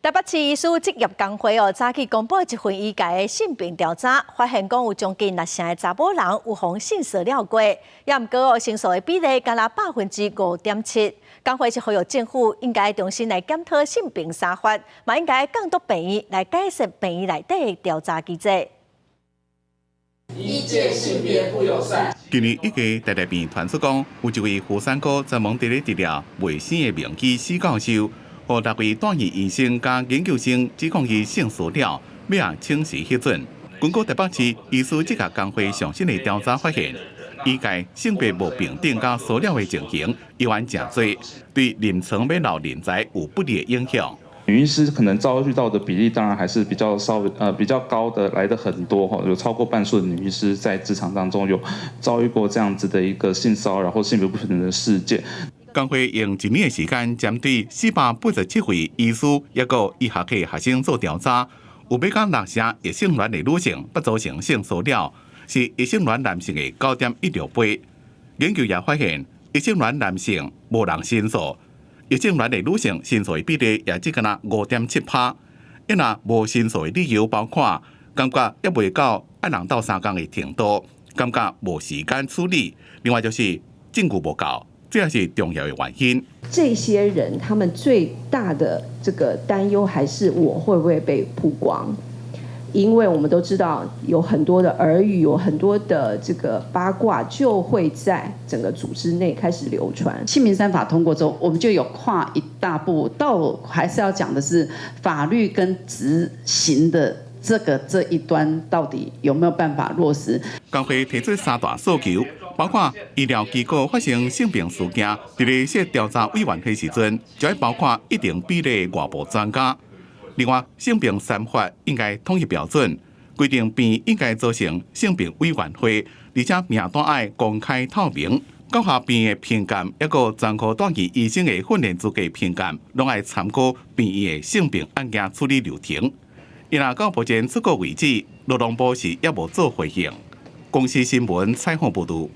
台北市醫師職業工會哦，早起公布一份醫界的性平調查，發現講有將近六成的查某人有予性騷擾過，也毋過哦，申訴的比例干焦5.7%。工會是呼籲政府應該重新來檢討性平三法，嘛應該監督病院來改善病院內底的調查機制。醫界性別不友善。今年1月，台大病院傳出講，有一位婦產科專門佇咧治療未生的名醫史教授，予六位住院醫生佮研究生指控伊性騷擾，欲請辭核准。根據台北市醫師職業工會上新的調查發現，醫界性別無平等佮騷擾的情形依然誠濟，對臨床欲留人才有不利的影響。女醫師可能遭遇到的比例當然還是比較稍微比較高的，來的很多哈，有超過半數的女醫師在職場當中有遭遇過這樣子的一個性騷擾或性別不平等的事件。工會用一年的時間，針對487位醫師抑閣醫學系學生做調查，有欲到六成異性戀的女性捌遭成性騷擾，是異性戀男性的9.16倍。研究也發現，異性戀男性無人申訴，異性戀的女性申訴的比例也只敢若5.7趴。伊若無申訴的理由包括感覺猶未到愛人鬥相共的程度，感覺無時間處理，另外就是證據無夠。這也是重要的原因。這些人他們最大的這個擔憂還是我會不會被曝光？因為我們都知道有很多的耳語，有很多的這個八卦就會在整個組織內開始流傳。性平三法通過之後，我們就有跨一大步，到還是要講的是法律跟執行的這一端到底有沒有辦法落實？工會提出三大訴求，包括醫療機構發生性平事件，佇咧設調查委員會時陣，就愛包括一定比例外部專家。另外，性平三法應該統一標準，規定病院應該組成性平委員會，而且名單愛公開透明。高下病院的評鑑，抑閣專科住院醫生的訓練資格評鑑，攏愛參考病院的性平案件處理流程。伊若到目前出稿為止，勞動部是猶無做回應。公視新聞採訪報導。